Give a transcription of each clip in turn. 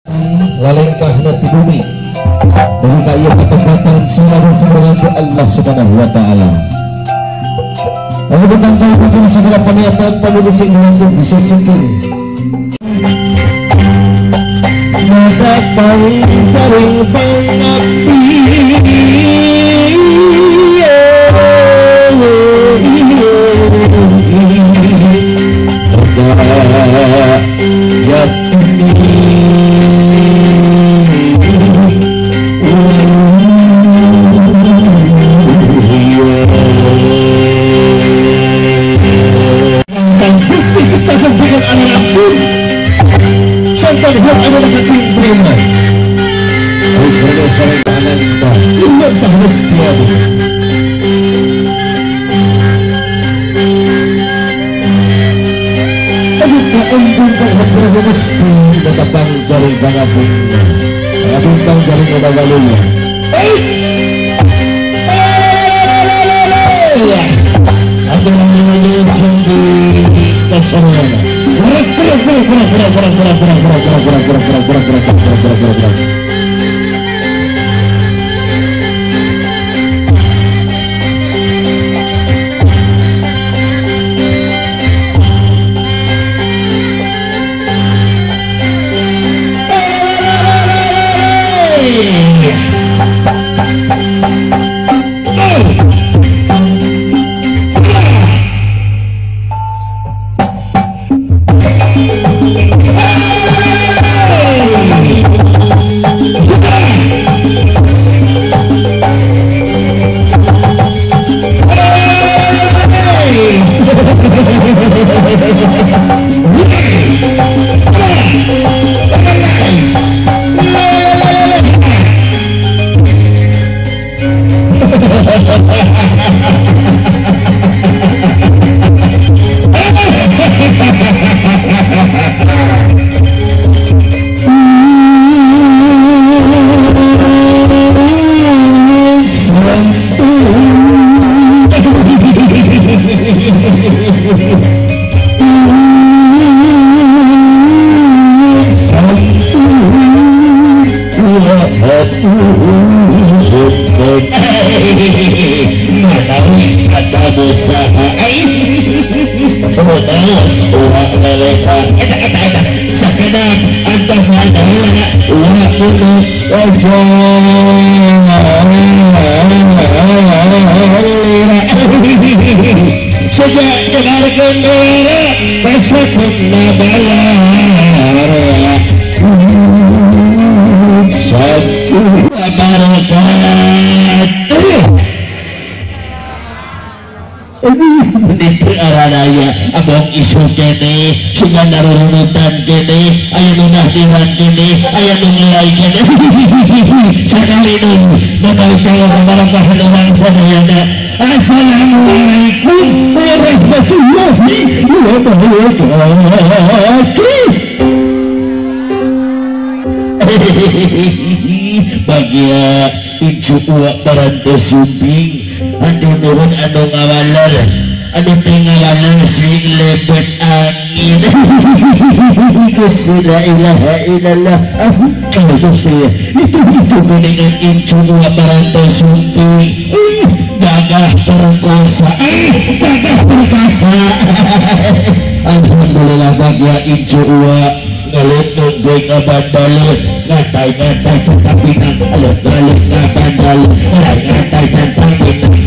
Lalengkah na ti bumi dari kaya ketempatan sinabi Allah Subhanahu wa Ta'ala. Lalu bertangkal bagi segala peniatan penulis yang disisikin. Mata paling pengabdi Assalamualaikum warahmatullahi wabarakatuh. Bagia incu uak parantos suping anu nuhun anu ngawaler anu teu ngawaler sing lebet angin. Gusti la ilaha illallah. Gusti itu geuningan incu uak parantos suping gagah perkosa, gagah perkasa. Alhamdulillah bagia incu uak ngelut nungguin ngebandol ngatai ngatai centang pinang alut alut ngabandol ngatai ngatai centang pinang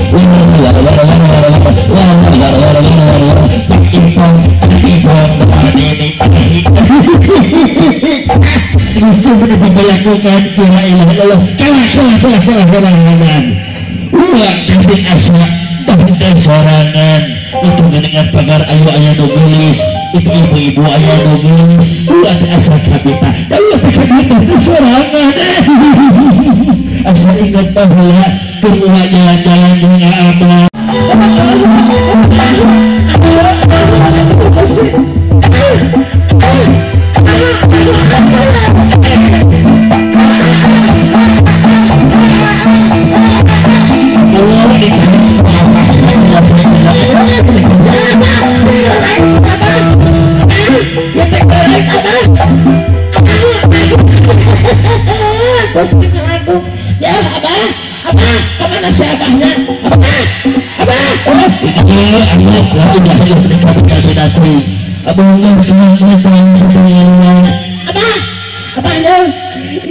gusti melakukan la ilaha illallah kalah kalah kalah kalah kalah uang tapi asa bahkan sorangan itu dengan pagar ayu ayu nulis itu ibu-ibu ayah nulis uang asa kapita ayu kapita sorangan asa ingat bahwa kedua jalan-jalan dengan apa.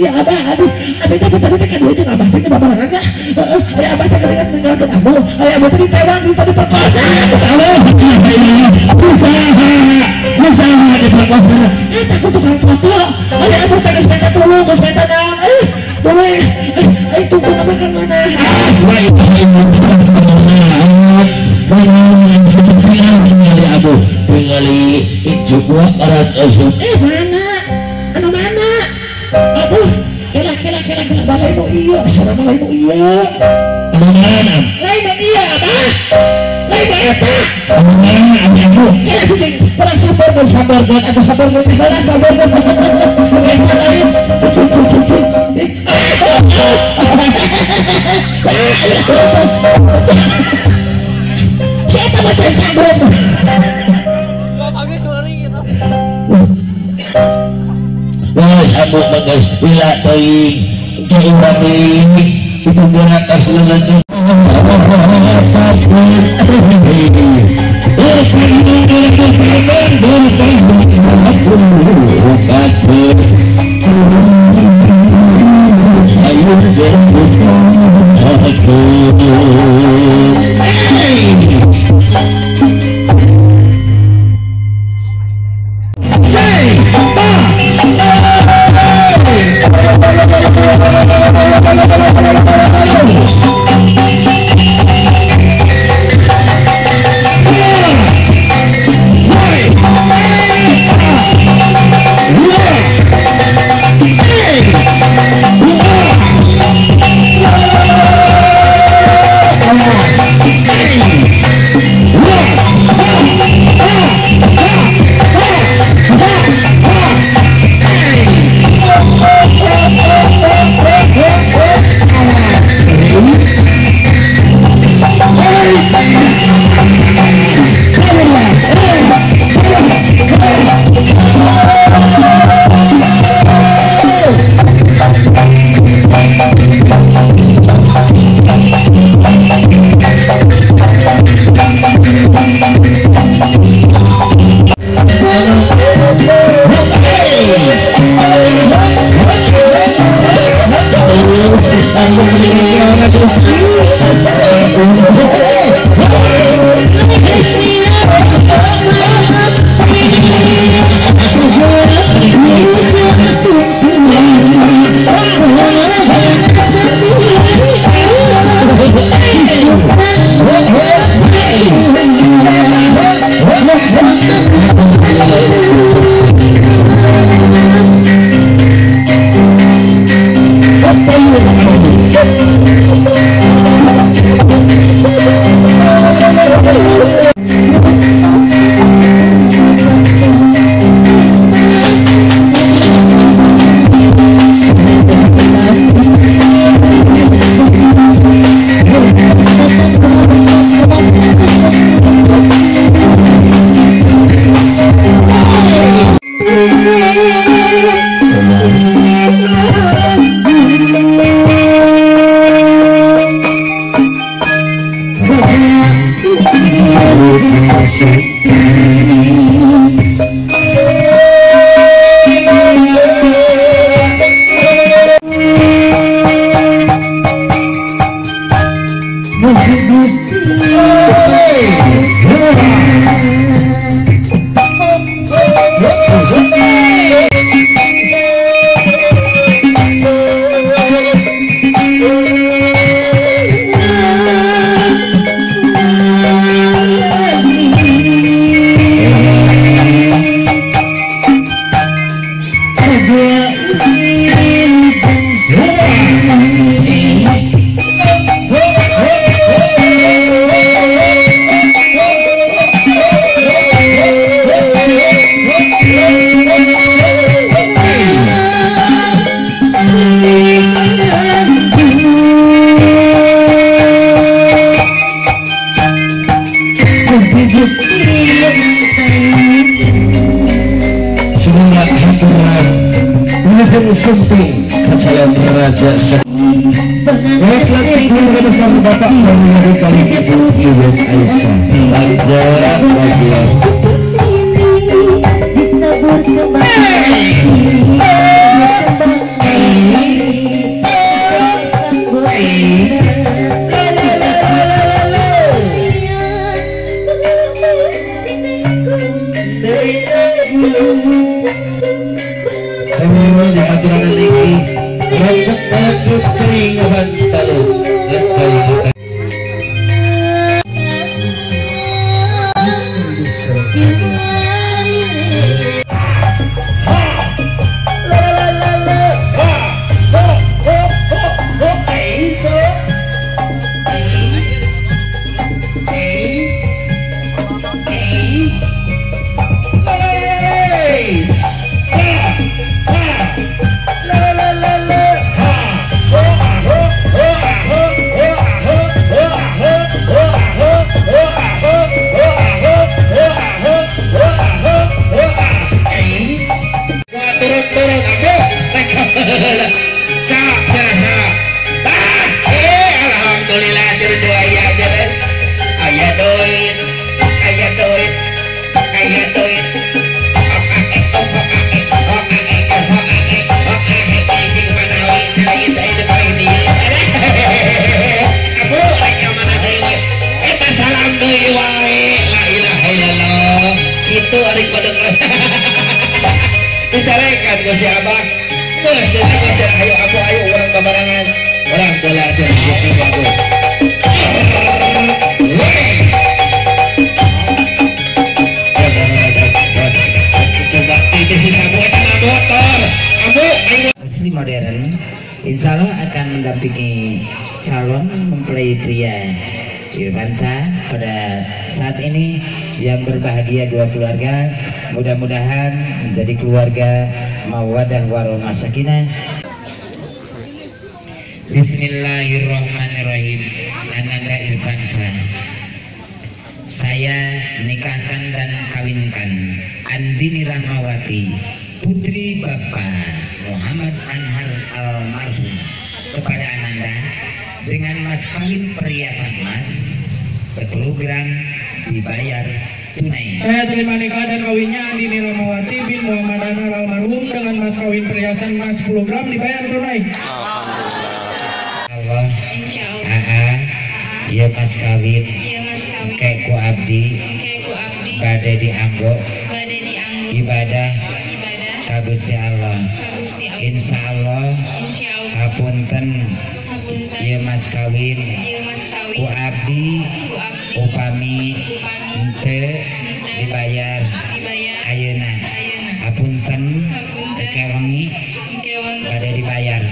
Ya abah, aduh, abah teh tadi kan duit abah teh babarengan ya. Heeh, aya abah teh geuningan ninggalkeun ambu, aya abah teh ditewang di tadi perkosa. Allah, usaha diperkosa. Eta ku tukang foto. Aya abah teh geus minta tulung, geus minta naon. Eh, boleh. Eh, tunggu nama kan mana? Ah, wa tingali abu, tingali ijuk barat esuk. Eh, mana? Anu mana? Aduh, kela kela kela kela balai nu ieu, asana balai nu ieu. Anu mana? Lain nu ieu, abah. Lain nu eta. Anu mana anu abu? Kela cicing, kurang sabar mun sabar mun atuh sabar mun sabar sabar mun. Eta lain. Cucu cucu cucu. Siapa bacain sabar? Wah, sambut bagus, bila toing, jauh itu gerak aslinya. Hey! Dukung kecalon Raja Baiklah, keluarga besar Bapak menjadi kali Ibu Ibu Aisyah. Raja bahagia. Dicarekan ke si abah. Ayo aku ayo orang babarangan. Orang bola aja aku. Asli modern, insya Allah akan mendampingi calon mempelai pria Irfansyah pada saat ini yang berbahagia dua keluarga, mudah-mudahan menjadi keluarga mawadah warahmah sakinah. Bismillahirrahmanirrahim. Ananda Irfansyah, saya nikahkan dan kawinkan Andini Rahmawati, putri Bapak Muhammad Anhar almarhum, kepada Ananda dengan mas kawin perhiasan emas 10 gram dibayar tunai. Saya terima nikah dan kawinnya Andini Rahmawati bin Muhammad Anhar almarhum dengan mas kawin perhiasan emas 10 gram dibayar tunai. Allah, insyaallah. Iya mas kawin, kayak ku abdi, badai dianggo, ibadah, ka Gusti Allah. Insya Allah, hapunten, iya mas kawin, ku abdi, upami, ente dibayar, ayeuna, hapunten, ke wengi, badai dibayar.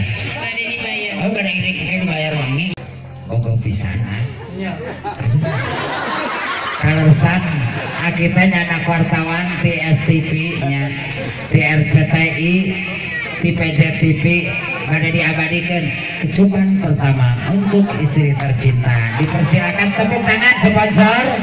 Oh, badai dibayar wengi. Bogo pisan ah. Kaleresan kita anak wartawan ti STV nya, ti RCTI, ti PJTV pada diabadikan kecupan pertama untuk istri tercinta. Dipersilakan tepuk tangan sponsor.